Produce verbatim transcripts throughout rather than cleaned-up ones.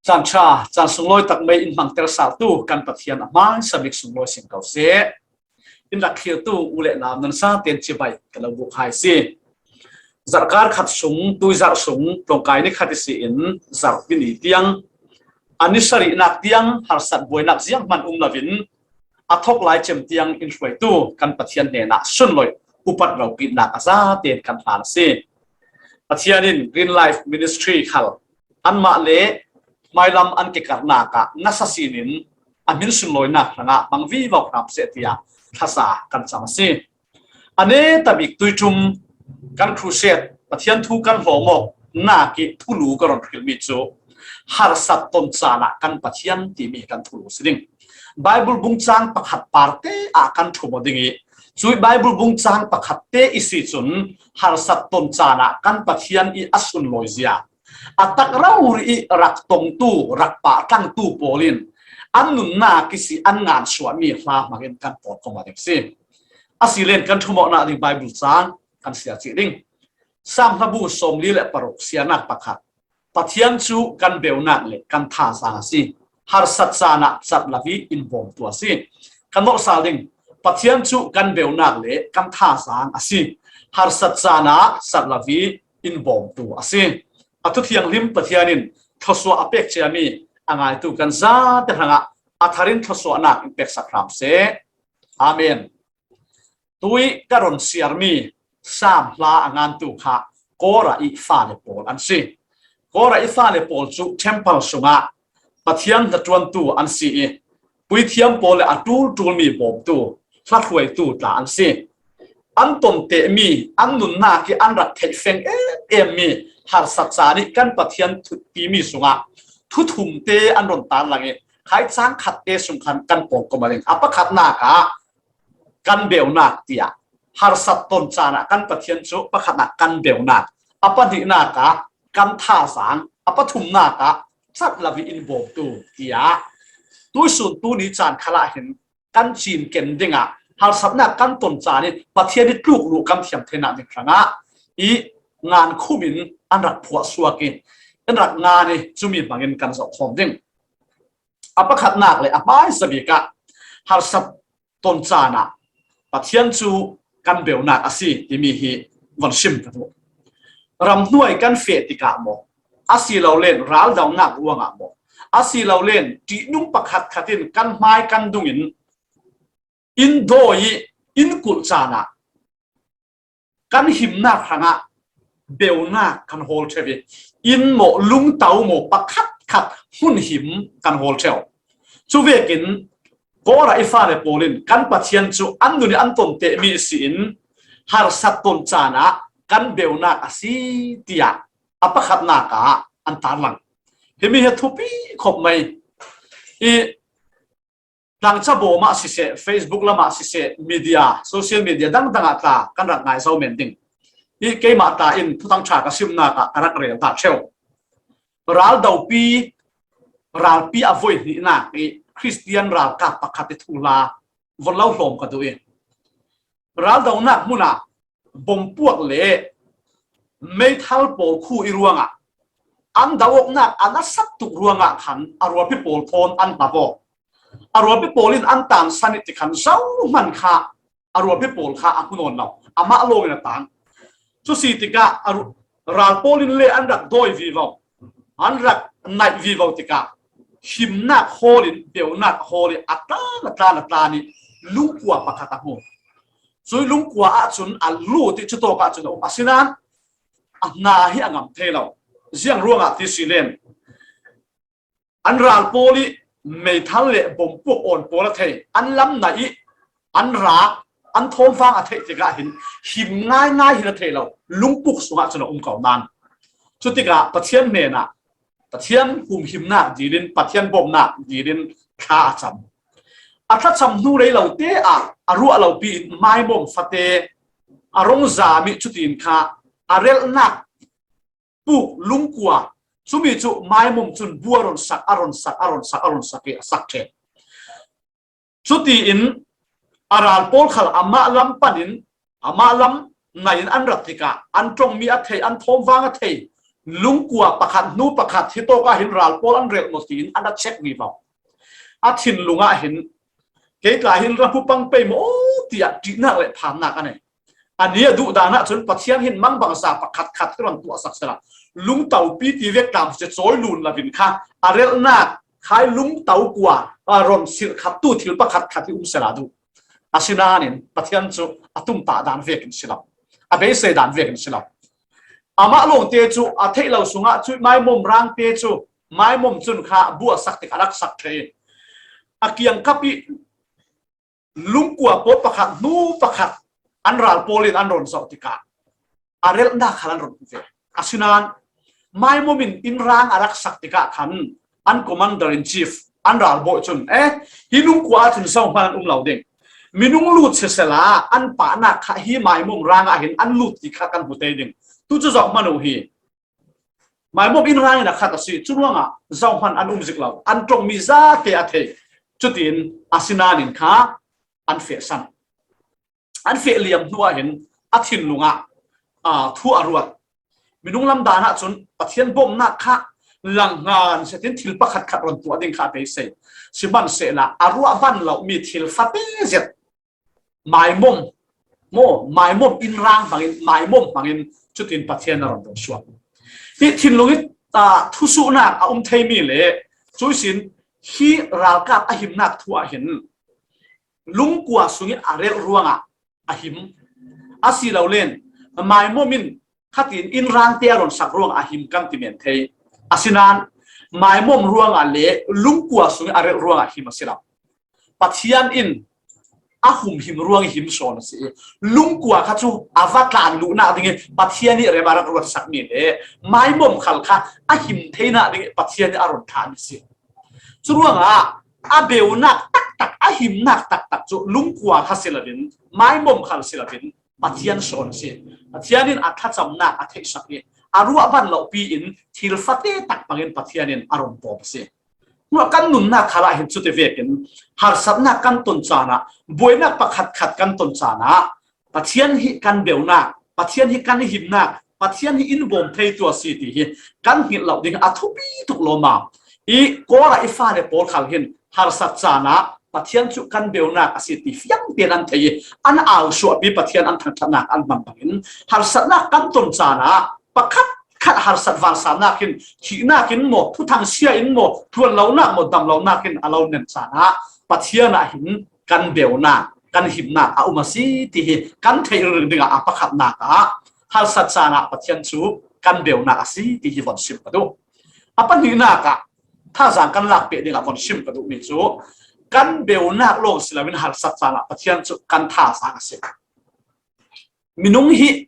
Caan ṭha, caan sunglawi tak mai in hmangter saltu kan Pathian a hmaisa bik sunglawi sing ko seh. In rak thlirtu u le nau nan sa ten cibai ka lo buk hai si. Zarhkar khat sung, tuizarh sung, tlawngkai ni khat i si in zarhpi ni tiang, a ni sarihnak tiang harsat buainak zianghman um loin a thawk lai cem tiang in hruaitu kan Pathian hnenah sunlawih upat ropitnak a za ten kan hlan a si. Pathian in Green Life Ministry khal anmah le hmailam an kekarnak ah nasa sinin a hmin sunlawinak hrangah hmang vivo hram seh tiah thlasa kan cam a si. A neta bik tuiṭum kan crusade Pathian thu kan hlawm awk nak i thulu ka run hrilmi cu harsat ton caan ah kan Pathian timi kan thulu si ding. Bible bungcang pakhat parte ah kan ṭhum aw ding i, cui Bible bungcang pakhat te i si cun harsat ton caan ah kan Pathian i a sunlawi zia, a tak rori i rak tongtu, rak pahtlangtu pawl in an nunnak i si an ngansuahmi hla hmangin kan pawt kong a ding si. A si len kan ṭhum awknak ding Bible cang kan siar cih ding. Sam hlabu sawmli le paruk siarnak pakhat. Pathian cu kan beunak le kan thazaang a si. Harsat caan ah cat lo i in bawmtu a si. Kan nolh sal ding. Pathian cu kan beunak le kan thazaang a si. Harsat caan ah cat lo i in bawmtu a si. A thu thianghlim Pathian in thluasuah a pek ciami a ngaitu kan zate hrangah a thar in thluasuahnak in peksak hram seh. Amen. Tui ka run siarmi Sam hla a ngantu kha Kora i fale pawl an si. Kora i fale pawl cu temple sungah Pathian hnaṭuantu an si i, puithiam pawl le a ṭulṭulmi bawmtu, hla hruaitu tla an si. An ton tehmi, an nunnak i an rak theih feng em emmi harsat caan i kan Pathian thutpimi sungah thu thum te an run tarlang i, khai cang khat te sung khan kan pawngkam a ding. A pakhatnak ah kan beunak tiah harsat ton caan ah kan Pathian cu pakhatnak kan beunak, a pahnihnak ah kan thazaang, a pathumnak ah cat lo i in bawmtu tiah tuisun tuni caan khalah hin kan cinken dingah harsatnak kan ton caan i Pathian i tluk luh kan thiam theinak ding hrangah i ngan khum in an rak phuahsuak i an rak ngan i cumi hmangin kan zohkhawm ding. A pakhatnak le a hmaisa bik ah harsat ton caan ah Pathian cu kan beunak a si timi hi von sim ka duh. Ramhnuai kan feh tikah maw, asilole raldonak ruangah maw, asilole ṭihnung pakhatkhat in kan hmai kan dungin in dawi i in kulh caan ah kan himnak hrangah beunak kan hawl ṭheu i, in maw, lungto maw, pakhatkhat hmun him kan hawl ṭheu. Cuvekin Kora i fale pawl in kan Pathian cu an nun i an ton tehmi si in harsat ton caan ah kan beunak a si tiah a pakhatnak ah an tarlang. Himi hi thupi khop mai i, tlangca bawm ah siseh, Facebook lam ah siseh, media, social media dangdang ah tla kan rak ngai zo men ding. Hi keimah tla in Thuthang ṭha ka simnak ah ka rak rel ta ṭheu. Raldopi, ralpi a voi hnihnak i Khristian ralkap pakhat i thuhla von lo hlawm ka duh i, raldonak hmun ah bompuak le meithal pawl khu i ruangah an do awknak a nasat tuk ruangah khan a rualpi pawl thawn an hna baw. A rualpi pawl in an tansan i tikhan zohman kha a rualpi pawl kha a hmu nawn lo. Amah lawngin a tang. Cu si tikah a ru-, ral pawl in le an rak dawi vivo, an rak naih vivo tikah himnak hawl in, beunak hawl in a tlan, a tlan, a tlan i lungkua pakhat a hmu. Cui lungkua ahcun a lut i cutawk ahcun a um. Asinain a hna hi a ngam thei lo. Ziang ruangah ti si len, an ral pawl i meithal le bompuak awn pawl a thei, an lam naih i an rak, an thawmvang a theih tikah hin him ngaingai hin a thei lo, lungpuk sungah cun a um ko nain. Cutikah Pathian hnenah Pathian humhimnak dil in, Pathian bawmnak dil in thla a cam. A thlacam hnu lei lo te ah a ruah lo pi in maimawm fate a rong zam i cutin kha a relhnak puk lungkua, cumi cu maimawm cun bu a run sak, a run sak, a run sak, a run sak i a sak ṭheh. Cutiin a ral pawl khal amah lam panin, amah lam naih in an rat tikah an ṭongmi a thei, an thawmvang a thei, Lungkua pakhat, hnu pakhat, hi tawkah hin ral pawl an relh maw tiin an a check vivo. A thinlungah hin, kei tla hin ra hmu pang pei maw tiah ṭihnak le phannak a nei. A ni a duh dan ahcun Pathian hin mangbangza pakhatkhat hi ron tuahsak sila, lungtopi ti vek tlam si cawi lun lovin kha a relhnak khai lungto kua a ron silh khattu thil pakhatkhat hi um sila duh. Asinain Pathian cu a tumtah dan vekin si lo, a beisei dan vekin si lo. Amah lawngte cu a theih lo sungah cuih maimom rangte cu maimom cun kha buahsak tik a rak sak ṭheh i, a kiangkap i lungkua pawl pakhat, hnu pakhat an ral pawl in an ron zoh tikah a relhnak khal an ron hmu ve. Asinain maimom in inn rang a rak sak tikah khan an commander in chief, an ralbawi cun, eh, hi lungkua ah cun zohman an um lo ding. Minung lut sisela an pahnak kha hi maimom rang ah hin an lut ti kha kan hmu te ding. Tu cu zohman uh hi. Maimom inn rang in a khat a si. Cu ruangah zohman an um zik lo. An ṭongmi zate a thei. Cutin asinain kha an fehsan. An feh liam hnu ah hin a thinlung ah, aa, thu a ruat. Minung lam dan ahcun Pathian bawmhnak kha langhngan setin thil pakhatkhat ron tuah ding kha a beisei. Sihmanhsehlaw a ruah ban lomi thil fate zet maimom, maw, maimom inn rang hmangin, maimom hmangin cutin Pathian a ron ro suak. Hi thinlung i, aa, thusuhnak a um theimi le cuisin hi ralkap a himnak thu ah hin lungkua sungih a relh ruangah a him. Asilole maimom in khatin inn rangte a ron sak ruangah a him kan ti men thei. Asinain maimom ruangah le lungkua sungih a relh ruangah him a si lo. Pathian in a humhim ruang i him sawn a si. Lungkua kha cu a va tlan luhnak ding i Pathian nih rem a rak ruatsakmi le maimom khal kha a him theinak ding i Pathian nih a ron thlahmi a si. Curuangah a beunak taktak, a himnak taktak cu lungkua kha si loin, maimom khal si loin, Pathian sawn a si. Pathian in a thlacamnak a theihsak i, a ruah ban lopi in thil fate tak hmangin Pathian in a ron pawm a si. Ruah kan nunnak khalah hin cuti vekin harsatnak kan ton caan ah, buainak pakhatkhat kan ton caan ah, Pathian hi kan beunak, Pathian hi kan himnak, Pathian hi in bawm theitu a si ti hi kan hngilh lo ding a thupi tuk lawma. I Kora i fale pawl khal hin harsat caan ah Pathian cu kan beunak a si ti fiang tein an thei i, an au suahpi Pathian an thangṭhatnak an hmang bangin harsatnak kan ton caan ah pakhat khat harsat vansannak hin, thihnak in maw, thuthang sia in maw, ṭuan lonak maw, dam lonak in a lo nen caan ah Pathian ah hin kan beunak, kan himnak a um a si ti hi kan theih ringring dingah a pakhatnak ah harsat caan ah Pathian cu kan beunak a si ti hi von sim ka duh. A pahnihnak ah thazaang kan lak peh dingah von sim ka duhmi cu kan beunak lawng si loin harsat caan ah Pathian cu kan thazaang a si. Minung hi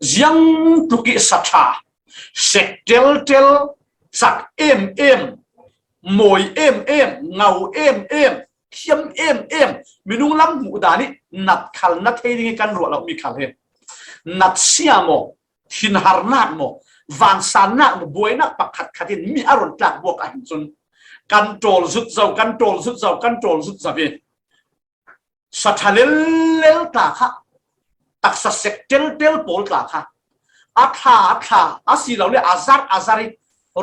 ziangtluk i saṭha, sek ṭelṭel, cak em em, mawi em em, ngau em em, thiam em em, minung lam hmuh dan i nat khal na thei ding i kan ruah lomi khal hi. Nat sia maw, thinharnak maw, vansannak maw, buainak pakhatkhat in mi a ron tlak buak ahhin cun kan ṭawl zut zo, kan ṭawl zut zo, kan ṭawl zut zo i saṭha lellel tla kha, taksa sek ṭelṭel pawl tla kha, a thla, a thla, asilole a zarh, a zarh i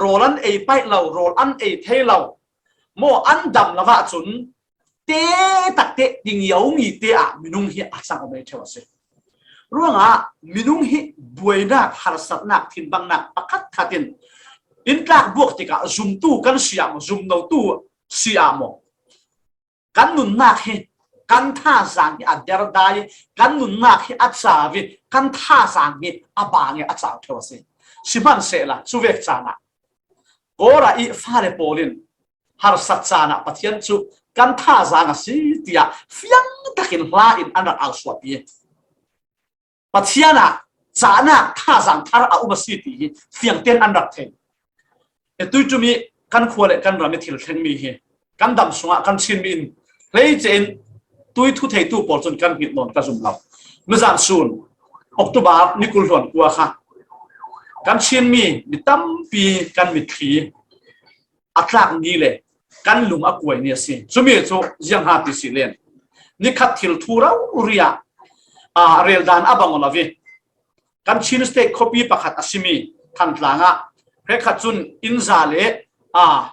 rawl an ei paih lo, rawl an ei thei lo, maw an dam lo ahcun te takte tingyau mi te ah minung hi a cang a bei ṭheu a si. Ruangah minung hi buainak, harsatnak, thinbanghnak pakhatkhat in in tlak buak tikah zumtu kan si ah maw, zumnotu si ah maw, kan nunnak hi kan thazaang hi a derdai, kan nunnak hi a cau i, kan thazaang hi a bang i a cau ṭheu a si. Sihmanhsehlaw, cuvek caan ah Kora i fale pawl in harsat caan ah Pathian cu kan thazaang a si tiah fiang takin hla in an rak au suahpi. Pathian ah cahnak thazaang thar a um a si ti hi fiang tein an rak thei. Hi tuiṭum i kan khua le kan ram i thil thlengmi hi kan dam sungah kan Chinmi in hleice in tui thu theitu pawl cun kan hngilh nawn ka zum lo. Mizan sun October ni kul hluan kua kha kan Chinmi mi tampi kan mitthli a tlak ni le kan lung a kuai ni a si. Cumi cu ziangha ti si len, nikhat thil thu rori ah, aa, reldan a bang lo i kan Chin State khuapi pakhat a simi Thantlang ah, hrekhat cun inn za le, a,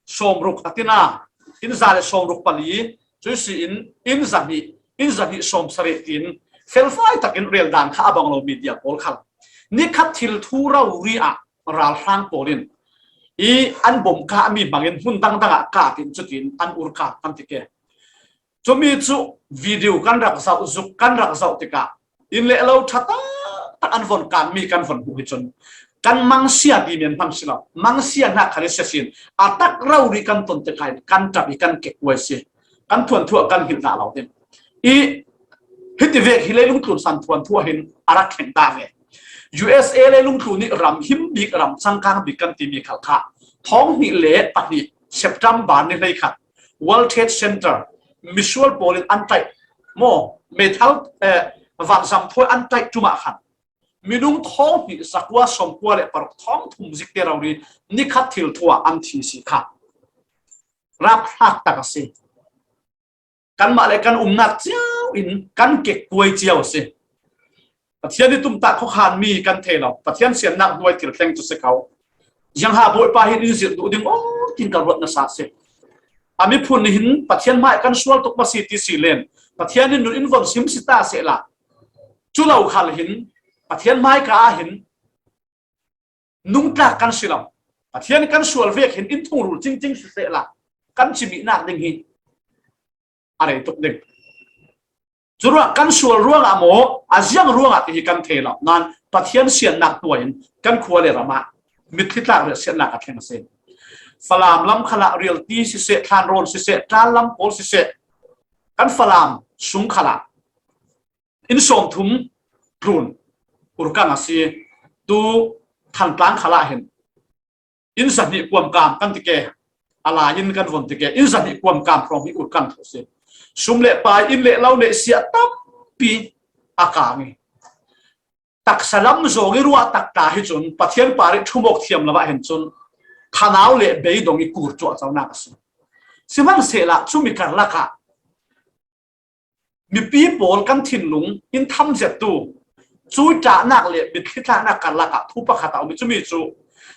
sawmruk a tina, inn za le sawmruk pali, cuisi in inn zahnih, inn zahnih sawmsarih tiin felfai takin rel dan kha a bang lo media pawl khal. Nikhat thil thu rori ah ralhrang pawl in i an bom kah mi hmangin hmun dangdang ah kah tin cutin an ur kah kan ti ke. Cumi cu video kan rak zoh, zuk kan rak zoh tikah inn le lo ṭha tak tak an von kangmi kan von hmuh hi cun kan mangsia ti men hmang si lo. Mangsia hna khal i sia sin a tak rori kan ton tikah kan ṭap i kan kekkuai si. Kan thuanthu ah kan hngilh dah lo ding. I hiti vek hi leilung tlun san thuanthu ah hin a rak thleng dah ve. U S A leilung tlun nih ram him bik, ram cangkang bik kan timi khal kha thawng hnih le pahnih September ni hleikhat World Trade Center misual pawl in an taih maw, meithal, eh, vanzam thawi an taih ṭum ah khan minung thawng hnih zakua sawmkua le paruk thawng thum zikte rori nikhat thil thu ah an thi si kha raphlak tak a si. Kanmah le kan umnak cio in kan kekkuai cio a si. Pathian i tumtah khuakhan mi kan thei lo. Pathian siannak hnuai thil thleng cu si ko. Ziangha Bawipa hin in zirh duh ding aw tin ka ruat nasa si. A miphun nih hin Pathian hmai kan sual tuk maw si ti si len Pathian in nun in von sim si ta sehla, cu lo khal hin Pathian hmai ka ah hin nungtlak kan si lo. Pathian kan sual vek hin in thungrul cingcing si sehla kan cimihnak ding hi a rei tuk ding. Curuah kan sual ruangah maw, a ziang ruangah ti hi kan thei lo. Nain Pathian siannak hnuai in kan khua le ram ah mitthli tlak riahsiatnak a thleng a si. Falam lam khalah rialti siseh, thlanrawn siseh, tlan lam pawl siseh, kan Falam sung khalah inn sawmthum tlun urkang a si. Tu Thantlang khalah hin inn zahnih kuamkam kan ti ke, a lai in kan von ti ke, inn zahnih kuamkam hrawng hi urkang thu a si. Sum le pai, inn le lo neihsiah tampi a kang i, taksa lam zong i ruah tak ta hi cun Pathian par i ṭhumawk thiam lo ah hin cun thanau le beidong i kur cuahconak a si. Sihmanhsehlaw cumi karlak ah mipi pawl kan thinlung in thamzettu cui ṭahnak le mitthli tlaknak karlak ah thu pakhat a um i, cumi cu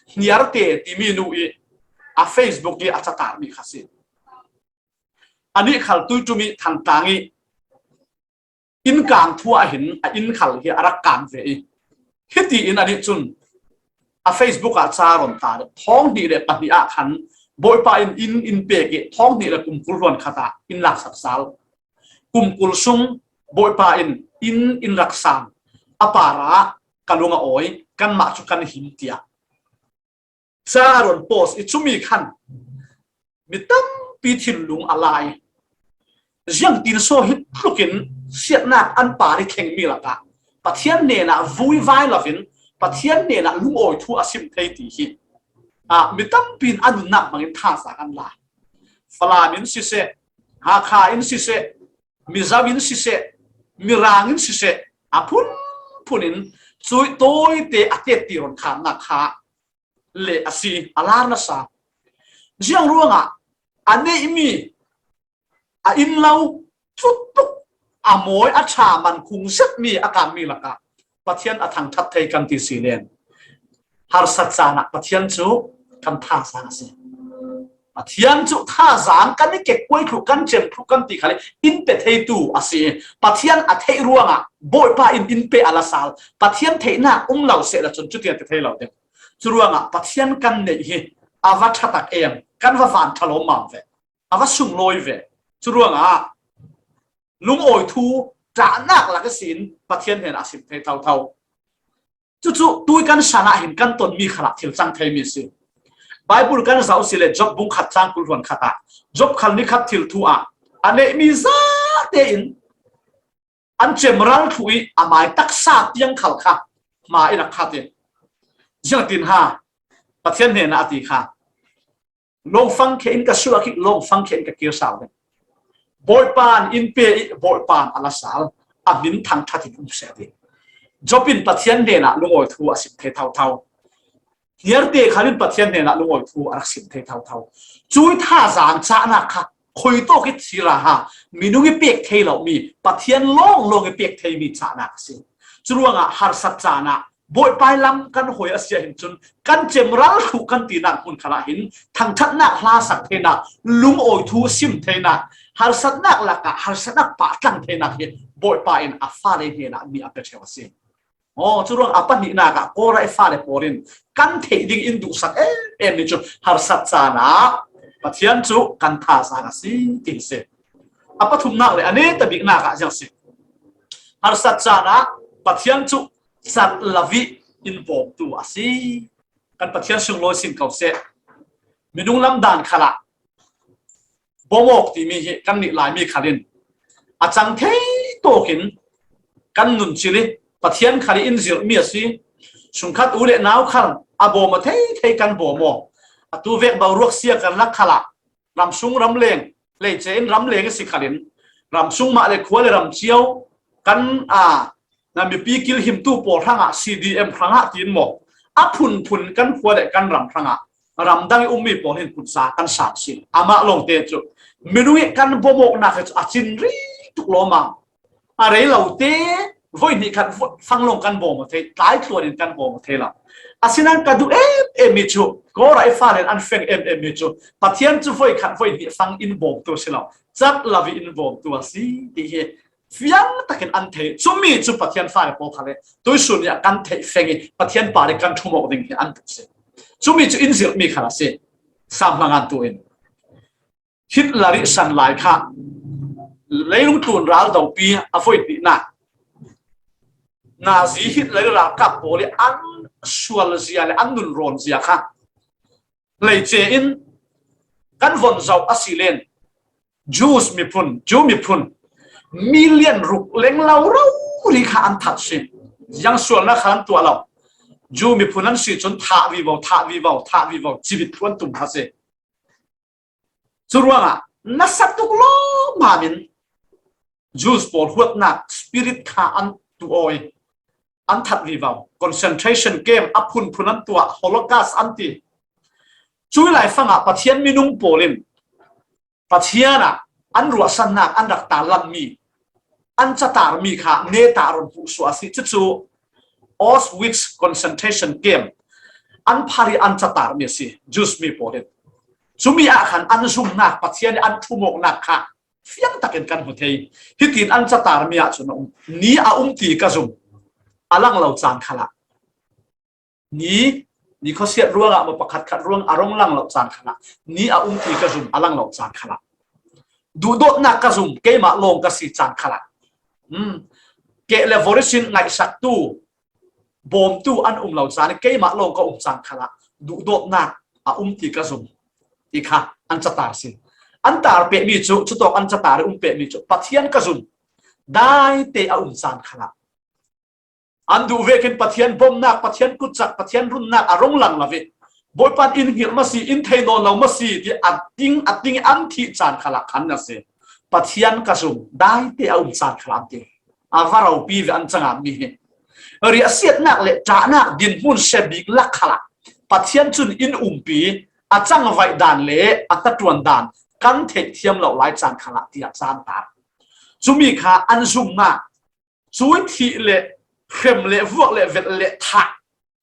Hniarte timi nu i a Facebook i a catarmi kha si. Anih khal tuiṭum i Thantlang i inn kang thu ah hin a inn khal hi a rak kang ve i, hiti in anih cun a Facebook ah ca rawn ta deuh. Thawng hnih le pahnih ah khan Bawipa in inn in pek i, thawng hnih le kum kul hluan khat ah inn laksak sal. Kum kul sung Bawipa in inn in rak sang. A par ah ka lung a awi, kanmah cu kan him tiah ca rawn post i, cumi khan mi tampi thinlung a la i, ziangtin saw hi tlukin siatnak an par i thlengmi lakah Pathian hnenah vui vai loin Pathian hnenah lungawi thu a sim thei ti hi, ah, mi tampi in a nunnak hmangin thazaang an la. Falam in siseh, Hakha in siseh, Mizo in siseh, Mirang in siseh, a phunphun in cui tawite a tet ti rawn khannak kha le a si, a lar nasa. Ziang ruangah a neihmi, a inn lo, cutuk a mawi, a ṭha man khung zetmi a kangmi lakah Pathian a thangṭhat thei kan ti si len, harsat caan ah Pathian cu kan thazaang a si. Pathian cu thazaang kan i kekkuai thluh, kan cem thluh kan ti khal in pe theitu a si. Pathian a theih ruangah Bawipa in in pe a la sal. Pathian theihnak um lo sehla cun cuti a ti thei lo ding. Curuangah Pathian kan neih hi a va ṭha tak em, kan va van ṭha lawmmam ve, a va sunglawi ve. Curuangah lungawi thu ṭahnak lak ihsin Pathian hnenah a sim thei thotho. Cucu tui kan san ah hin kan tonmi khalah thil cang theimi a si. Baibal kan zoh si le Job bung khat cang kul hluan khat ah Job khal ni khat thil thu ah a neihmi zate in an cemral thluh i amai taksa tiang khal kha hma in a khat i, ziangtin ha Pathian hnenah a ti kha, lawngfang khe in ka suak i, lawngfang khe in ka kir sal ding. Bawipa in in pe i, Bawipa in a la sal, a hmin thangṭhat in um seh a ti. Job in Pathian hnenah lungawi thu a sim thei thotho. Hniarte khal in Pathian hnenah lungawi thu a rak sim thei thotho. Cui thazaang cahnak kha khuitawk i thira ha, minung i pek thei lomi, Pathian lawnglawng i pek theimi cahnak a si. Curuangah harsat caan ah Bawipa lam kan hoi a sia hin cun kan cemral thluh kan tinak hmun khalah hin thangṭhatnak hlasak theinak, lungawi thu sim theinak, harsatnak lakah harsatnak pahtlang theinak hi Bawipa in a fale hnenah mi a pe ṭheu a si. Aw, cu ruang a pahnihnak ah Kora i fale pawl in kan theih ding in duhsak em em mi cu harsat caan ah Pathian cu kan thazaang a si ti hi si. A pathumnak le a neta biknak ah ziang si. Harsat caan ah Pathian cu cat lo i in bawmtu a si. Kan Pathian sunglawi sin ko seh. Minung lam dan khalah bawm awk timi hi kannih Laimi khal in a cang thei tawk in kan nun cil i Pathian khal i in zirhmi a si. Sungkhat u le nau khal a bawm a thei thei kan bawm aw. Atu vek boruak sia kan lak khalah ramsung ramleng, leice in ramleng i si khal in ramsung mah le khua le ram cio kan a na mipi kilhimtu pawl hrangah C D M hrangah tiin maw a phunphun kan khua le kan ram hrangah ramdang i ummi pawl hin kutsa kan sang si. Amah lawngte cu minung i kan bawm awknak hi cu a cin rih tuk lawmam. A rei lo te voi hnih khat fang lawng kan bawm aw thei, tlai tluan in kan bawm aw thei lo. Asinain ka duh em em mi cu Kora i fale in an feng em em mi cu Pathian cu voi khat voi hnih fang in bawmtu a si lo, cat lo i in bawmtu a si ti hi fiang takin an thei. Cumi cu Pathian fale pawl khal le tuisun i a kan theih feng i Pathian pa le kan ṭhum awk ding hi an tuk si. Cumi cu in zirhmi khal a si. Sam hlangan tu in Hitler i san lai kha leilung tun ral dopi a voi hnihnak Nazi Hitler i ralkap pawl i an sual zia le an nun rawn zia kha leice in kan von zoh a si len Jews miphun, Jew miphun million ruk leng lo rori kha an that si. Ziang sualnak kha an tuah lo. Jew miphun an si cun thah vivo, thah vivo, thah vivo, civit thluan tum kha si. Cu ruangah nasa tuk lawmam in Jews pawl huatnak spirit kha an tuah aw i an that vivo. Concentration camp a phunphun an tuah, Holocaust an ti. Cui laifangah Pathian minung pawl in Pathian ah an ruahsannak an rak tarlanmi, an catarmi kha netah run hmuhsuah a si. Cucu Auschwitz concentration camp an phar i an catarmi a si, Jews mi pawl in. Cumi ah khan an zumnak, Pathian i an ṭhum awknak kha fiang takin kan hmu thei. Hitin an catarmi ah cun a um, ni a um ti ka zum, a lang lo caan khalah ni, ni khuasiat ruangah maw pakhat khat ruang a rung lang lo caan khalah, ni a um ti ka zum a lang lo caan khalah, duhdawtnak ka zum keimah lawng ka si caan khalah, um, keh le voris in ngaihsaktu bawmtu an um lo caan i keimah lawng ka um caan khalah duhdawtnak a um ti ka zum ti kha an catar si. An tar pehmi cu, cutawk an catar i um pehmi cu Pathian ka zum daite a um caan khalah an duh vekin Pathian bawmnak, Pathian kutcak, Pathian runnak a rung lang lo i Bawipa in hngilh maw si, in thei nawn lo maw si ti a ting, a ting an thih caan khalah khan a si. Pathian ka zum daite a um caan khalah an ti. A va ropi ve an cangam mi hi. Riahsiatnak le ṭahnak dinhmun se bik lak khalah Pathian cun in umpi, a cangvaih dan le a tatuan dan kan theih thiam lo lai caan khalah tiah caan ta. Cumi kha an zumnak, cui thih le hrem le vuak le velh le thah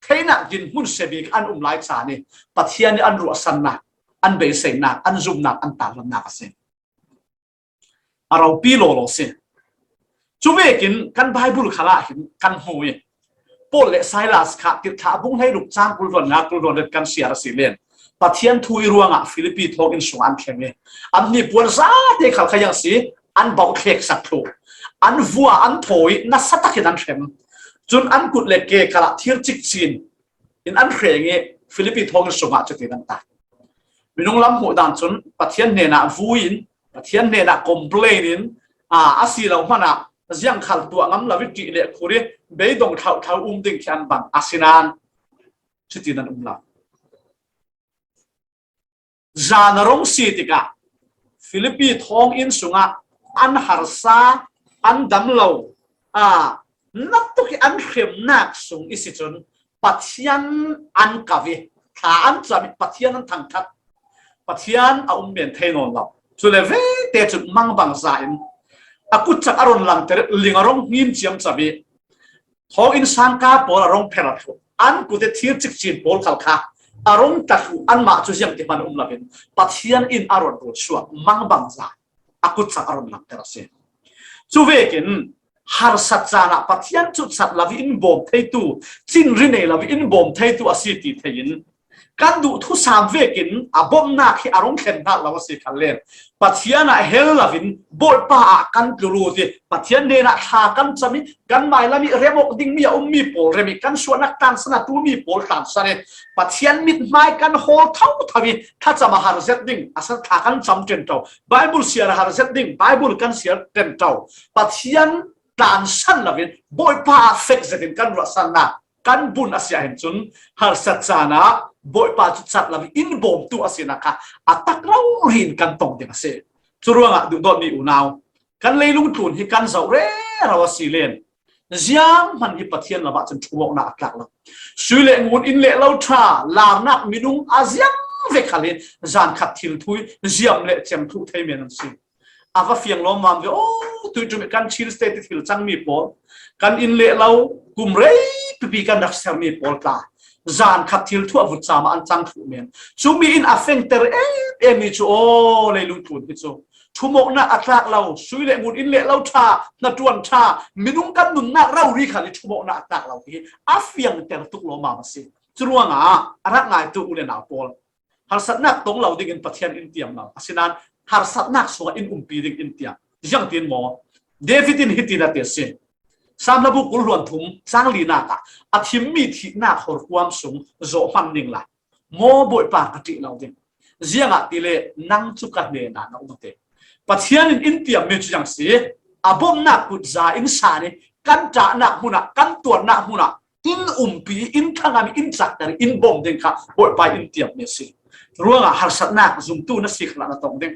theinak dinhmun se bik an um lai caan i Pathian i an ruahsannak, an beiseinak, an zumnak, an tarlannak a si. A ropi lawlaw si. Cu vekin kan Baibal khalah hin kan hmu i Paul le Silas kha tirhthlah bung hleiruk cang kul hluan nga kul hluan riat kan siar a si len Pathian thu i ruangah Filipi thawng inn sungah an thleng i an hnipuan zate khal kha ziang si, an bauh thlek sak thluh, an vua an thawi nasa takin an hrem. Cun an kut le ke khalah thir cik cin in an hreng i Filipi thawng inn sungah cutin an tai. Minung lam hmuh dan cun Pathian hnenah vui in, Pathian hnenah complain in, aa, a si lo hmanah ziang khal tuah ngam lo i ṭih le khur i beidong thauthau um ding khi an bang a si nain cutin an um lo. Zan a rung si tikah Filipi thawng inn sungah an harsa, an dam lo, aa, naktuk i an hremnak sung i si cun Pathian an kau i thla an cam i Pathian an thangṭhat. Pathian a um men thei nawn lo. Cule vete cun mangbangza in a kutcak a run langter, ling a rung hngim ciamco i Thawng innsang ka pawl a rong pher a thluh, an kute thir cikcin pawl khal kha a rong ta thluh, anmah cu ziang ti hman um lo in Pathian in a ruat rul suak mangbangza a kutsak a run langter a si. Cu vekin harsat caan ah Pathian cu cat lo in bawm theitu, cinri nei lo in bawm theitu a si ti thei in kan duh thusam vekin a bawmhnak hi a rung thlen hlah lo a si khan len, Pathian ah hel lo in Bawipa ah kan tlu lut i Pathian hnenah thla kan cam i kan mailam i rem awk dingmi a ummi pawl rem i kan suahnak tlansan a ṭulmi pawl tlansan i Pathian mithmai kan hawl thotho i thlacam a har zet ding a san thla kan cam ṭenṭo, Bible siar a har zet ding Bible kan siar ṭenṭo, Pathian tlansan lo in Bawipa ah fek zetin kan ruahsannak kan bunh a si ahhin cun harsat caan ah Bawipa cu cat lo in bawmtu a sinak kha a tak rori in kan tong ding a si. Cu ruangah duhdawtmi unau, kan leilung tlun hi kan zoh rero a si len zianghman hi Pathian lam ah cun ṭhumawknak a tlak lo. Sui le ngun, inn le lo ṭha, larnak minung a ziang ve khal hi zan khat thil thu i ziam le cem thluh thei men an si. A va fiang lawmmam ve aw, tuiṭum i kan Chin State i thil cangmi pawl, kan inn le lo kum rei pipi kan rak sermi pawl tla zan khat thil thu a vutcam ah an cang thluh men. Cumi in a fengter em em i cu aw, leilung tlun hi cu ṭhumawknak a tlak lo, sui le ngun, inn le lo ṭha, hnaṭuan ṭha, minung kan nunnak rori khal i ṭhumawknak a tlak lo hi a fiangter tuk lawmmam a si. Cu ruangah a rak ngaitu u le nau pawl, harsatnak tong lo dingin Pathian in tiam lo, asinain harsatnak sungah in umpi ding in tiam. Ziangtin maw? David in hitin a ti a si. Salm hlabu kul hluan thum cang linak ah a thimmi thihnak horkuam sung zawh hman ning la, maw Bawipa, ka ṭih lo ding, ziangahtile nang cu ka hnenah na um a ti. Pathian in in tiammi cu ziang si, a bawmhnak kutza in san i kan ṭahnak hmunah, kan tuarnak hmunah in umpi, in thangam, in cakter, in bawm ding kha Bawipa in tiammi a si. Ruangah harsatnak zumtu na si khalah na tong ding.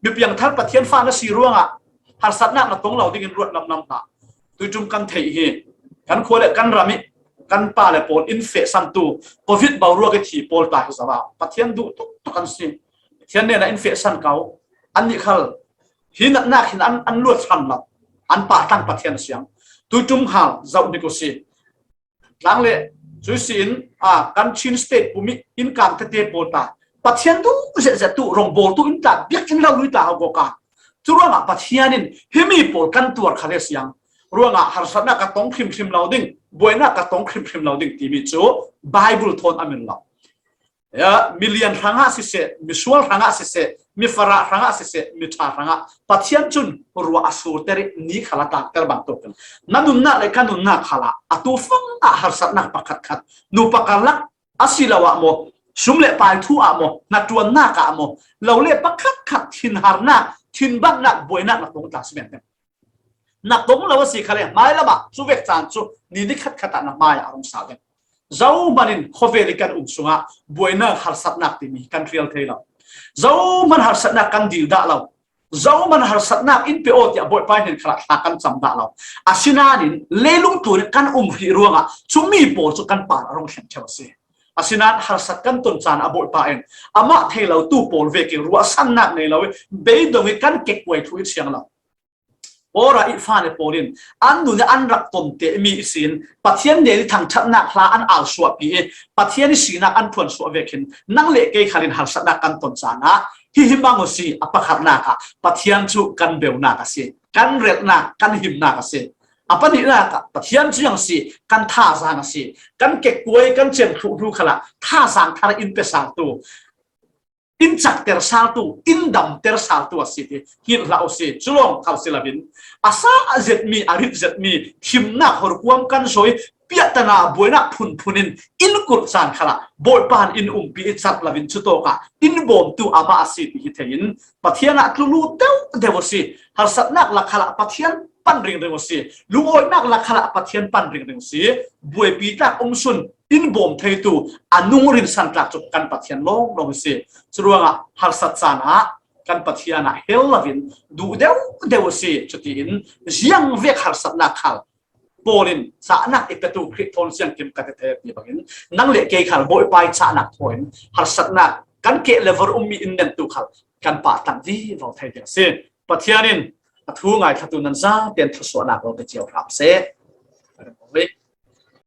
Mi piangthar Pathian fa na si ruangah harsatnak na tong lo dingin ruat namnam hlah. Tuiṭum kan theih hi, kan khua le kan ram i kan pa le pawl in fehsantu, covid boruak i thi pawl ta hi zoh ah Pathian duh tuktuk an si. Pathian hnenah in fehsan ko, annih khal hi natnak hin an, an luat hram lo, an pahtlang Pathian a siang. Tuiṭum hal zoh hnik u si. Tlang le cui si in, a, kan Chin State pum i innkang tete pawl ta Pathian duh zetzet tu, rongbawltu in ta biakinn lo lui ta ho ko ka. Cu ruangah Pathian in himi pawl kan tuar kha le siang. Ruangah harsatnak ka tong hrimhrim lo ding, buainak ka tong hrimhrim lo ding timi cu Bible thawn a min lo. Ya, milian hrangah siseh, misual hrangah siseh, mifarah hrangah siseh, miṭha hrangah Pathian cun ruah a surter i ni khal a tlangter bantukin na nunnak le ka nunnak khalah atu fangah harsatnak pakhatkhat, nupa karlak a si lo ah maw, sum le pai thu ah maw, hnaṭuannak ah maw, lo le pakhatkhat thinharnak, thinbannak, buainak na tong tla si men. Na tong lo a si kha le, hmailam ah cu vek caan cu ni ni khatkhat ah na hmai ah a rung sal ding. Zohman in khawvel i kan um sungah buainak, harsatnak timi kan hrial thei lo. Zohman harsatnak kan dil dah lo. Zohman harsatnak in pe aw tiah Bawipa hnen khalah thla kan cam dah lo. Asinain leilung tlun i kan um hrih ruangah cumi pawl cu kan par a rung thlen ṭheu a si. Asinain harsat kan ton caan ah Bawipa in amah thei lo tu pawl vekin ruahsannak nei lo i beidong i kan kekkuai thluh i thiang lo. Pawra i fale pawl in an nun i an rak tomte mi ihsin Pathian hnen i thangṭhatnak hla an al suahpi i Pathian i sinak an ṭhuan suah vekin nang le kei khal in harsatnak kan ton caan ah hi hi mang u si. A pakhatnak ah Pathian cu kan beunak a si, kan relhnak, kan himnak a si. A pahnihnak ah Pathian cu ziang si, kan thazaang a si, kan kekkuai, kan cem thluh hnu khalah thazaang thar in pe saltu, in cakter saltu, in damter saltu a si ti hngilh hlah u si. Cu lawng khal si loin a sa a zetmi, a rit zetmi himnak horkuam kan zawi, piahtana buainak phunphun in in kulh caan khalah Bawipa in umpi i cat loin cutawkah in bawmtu amah a si ti hi thei in Pathian ah tlu lut deuh deuh u si. Harsatnak lak khalah Pathian pan ringring u si. Lungawinak lak khalah Pathian pan ringring u si. Buaipi tlak um sun in bawm theitu a nung rinsan tlak cu kan Pathian lawnglawng a si. Curuangah harsat caan ah kan Pathian ah hel loin duh deuh deuh a si. Cutiin ziang vek harsatnak khal pawl in cahnak i petu Khrih thawn siangkim ka ti thei ti bangin nang le kei khal Bawipa i cahnak thawn harsatnak kan keh le vor ummi in nentu khal kan pahtlang vivo thei ding a si. Pathian in a thu ngaithlatu nan zaten thluasuahnak lo pe cio hram seh. Para morrer.